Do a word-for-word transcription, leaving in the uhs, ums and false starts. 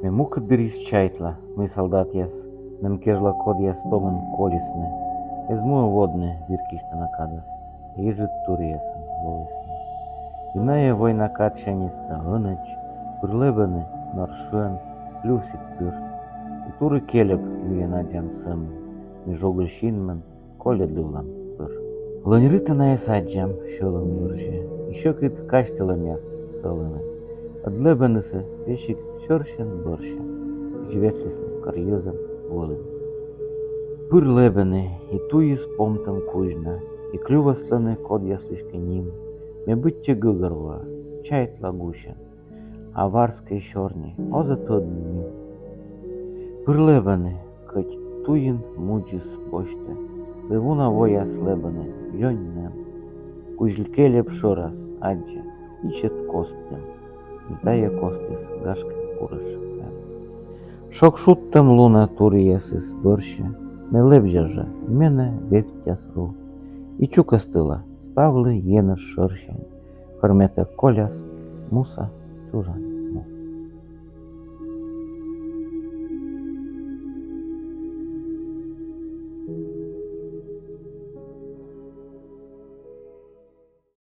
Ме мукӧд дырйиыс чайтла, мый солдатъяс нэм кежлӧ кодъяс томӧн колисны, эз муӧ водны вир кисьтана кадас, еджыд туръясӧн воисны. И найӧ война кадсяньыс да ӧнӧдз пыр лэбӧны нор шыӧн клювсигтыр. И турі кельӧб миян аддзан сӧмын, мый жугыль синмӧн кольӧдлывлан пыр. Лӧнь рытӧ найӧс аддзам сьӧлӧм вӧрзьӧ, и сьӧкыд казьтылӧмъяс сӧлыны. Ӧд лэбӧнысӧ весиг сьӧрсьӧн бӧрся, кыдз ветлісны кар йӧзӧн вӧліны. Пыр лэбӧны, и туйыс помтӧм кузь на, и клювастлӧны кодъяслысь кӧ ним. Ме быттьӧ гӧгӧрвоа, чайтла гусьӧн, а варскӧй сёрни оз-ӧ тӧдны ним. Пыр лэбӧны, кӧть туйын мудзыс босьтӧ, зэв уна вояс лэбӧны дзонь нэм. Кузь кельӧб шӧрас, аддза, ичӧт кост эм, и тайӧ костыс, гашкӧ, курысь эм. Шог шудтӧм лунӧ туръясыс бӧрся, ме лэбзя жӧ, менӧ вевттяс ру. И чукӧстыла ставлы енэж шӧрсянь, пӧрметӧ коляс муса чужан.